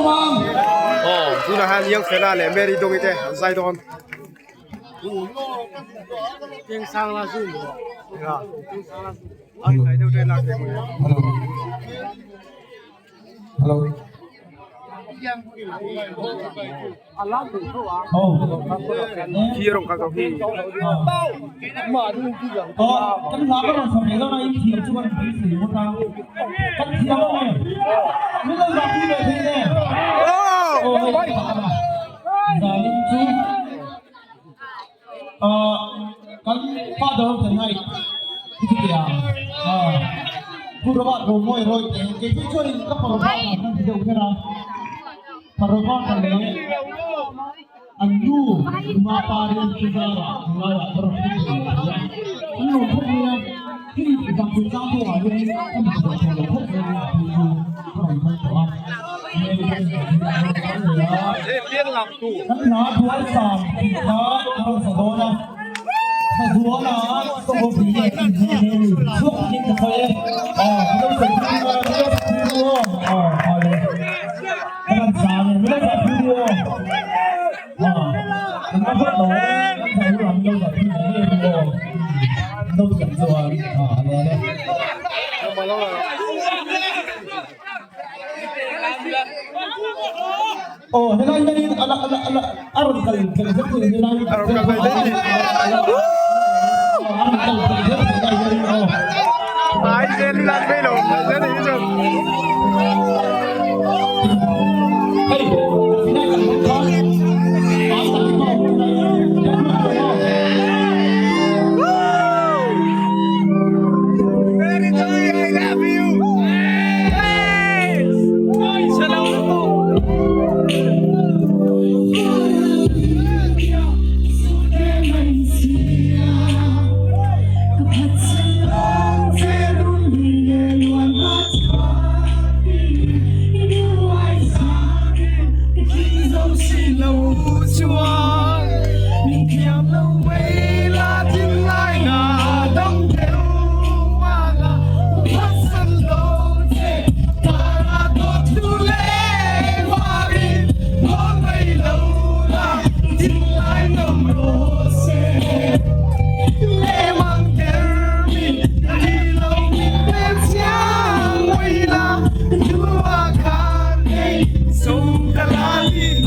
ang. Aw, tunah hian Youngfella leh Mary Dawngi te an zai dawn. Hello. Khi rawng kal tawh khi. Kan hla ka rawn sa ve dawn a in thiam chu kan beisei ngawt a kan thiam ang e min lo zahpui ve thei nge aw hei ka ta a zanin chu kan father of the night hi chu tia Pu Robert Romawi Roy te kei phei chuanin ka pa Robert ah khan ti deuh kher a pa Robert a leh an nu Numa pa rin chu zarah nulaiah ka rawn hmu thei lo a an lo khawp mai a hei zangpui tlang pawh ah hian ka mitbuai thei lo khawp mai a phei chu ka rawn kal tawh a Kan hla buaisam tih kha ka rawn sa dawn a, Thazuala ka haw pui leh tih nghe nghe ni, chhuak takin ka sawi e, aw min lo sawi pui a, min lo sawi pui ru aw, aw aw le, ka rawn sa ang e, min lo sawi pui ru aw, aw kan la phawt lo e, kan zai ru ang min lo sawi pui nghe nghe ru aw, min lo thiam chuan, aw ale ale. Aw helai hianin a la a la a la a rawn kal tel zet thei helai A rawn kal mai daih a rawn kal tel zet thei lai hianin aw. Ai zel i lan phei lo zel hi chu. Hei helai kan hmang khan pastor hi pawh helai hian I love you.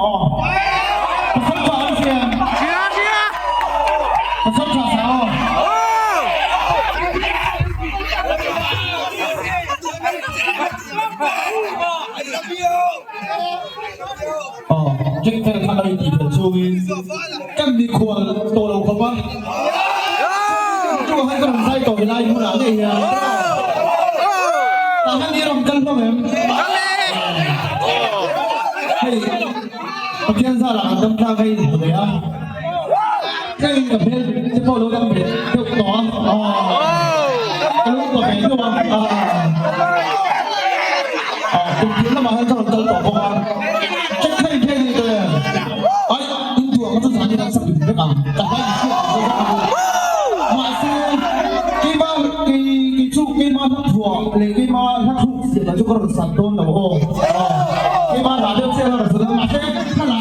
maw aw? Pasalṭha an si em? Pasalṭha sa aw? Aw, Jack fel kha a intih fel chungin kan mikhual tawh lo khawp a. Chungah khan ka rawn zai tawh helai hmunah ngei hian. Tah hian i rawn kal hlawm em? Hei, Pathian zarah kan dam tlang hei inhmu leh a. Tlengin ka hmel te pawh lo dam ve deuh tawh a. Ka lo upa ve deuh a. Kum thil lamah hian ka rawn kal tawh bawk a. Check thei phei ni te. Ai, in duh ang chu zan in an sak dun vek ang. Ka hmai in hriat ang vek ang. Mahse, keima kei kei chu keima hla thuah leh keima hla thluk siam ah chu ka rawn sak dawn lo aw. Keima hla deuh chiah ka rawn sak dawn. Mahse, ka la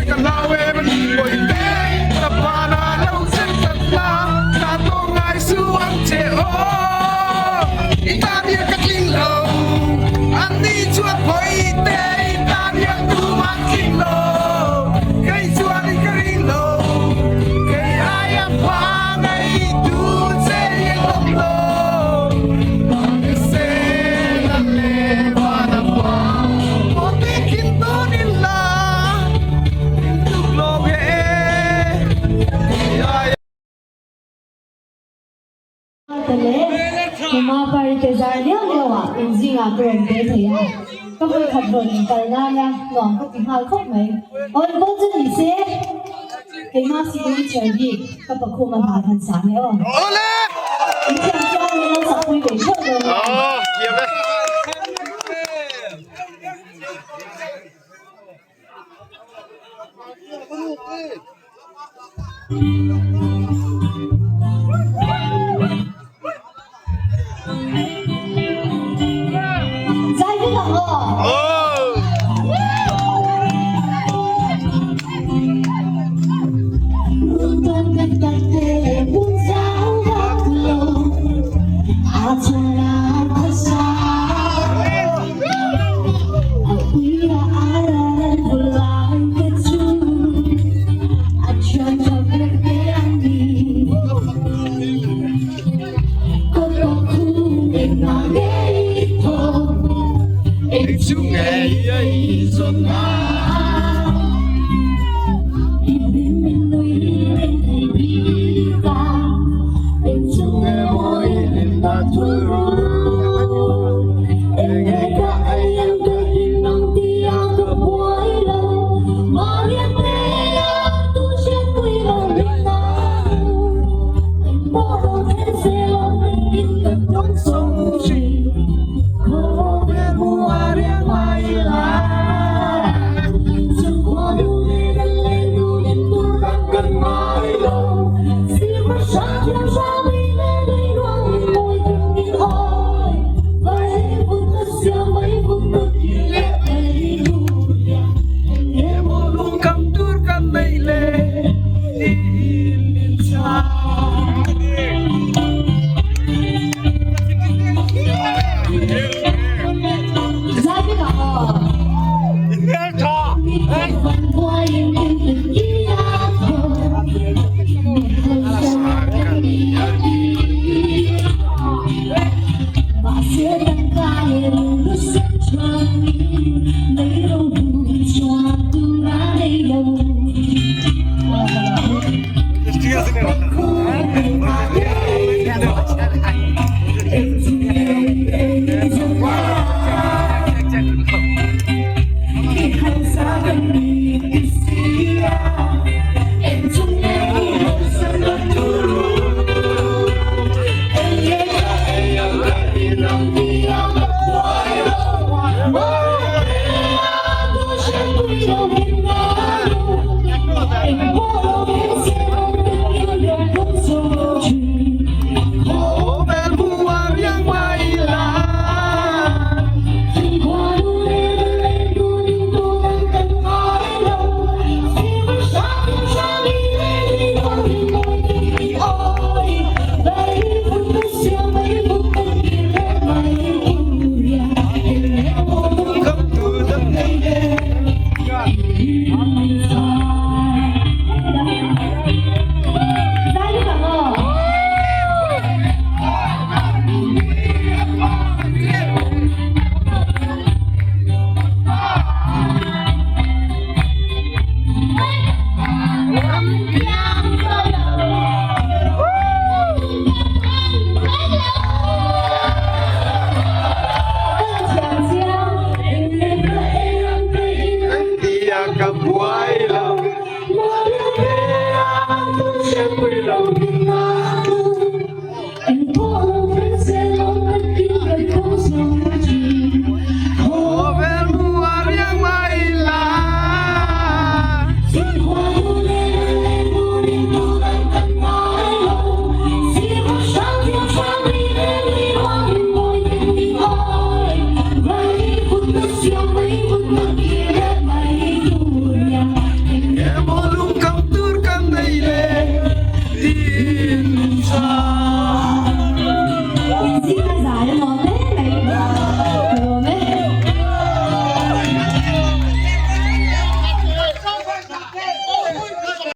ka ngah ber. Mama Parite zar liau liau ah in zingah ka rawn ve thei a, ka vawi khat rawn in kal nana nuam ka ti nghal khawp mai. Aw in pawn chu ni se, keimah signature bik ka pakhum a hna han sang e aw. In thiam chuan min lo sak pui ve theuh dawn nia. Zai vek ang aw.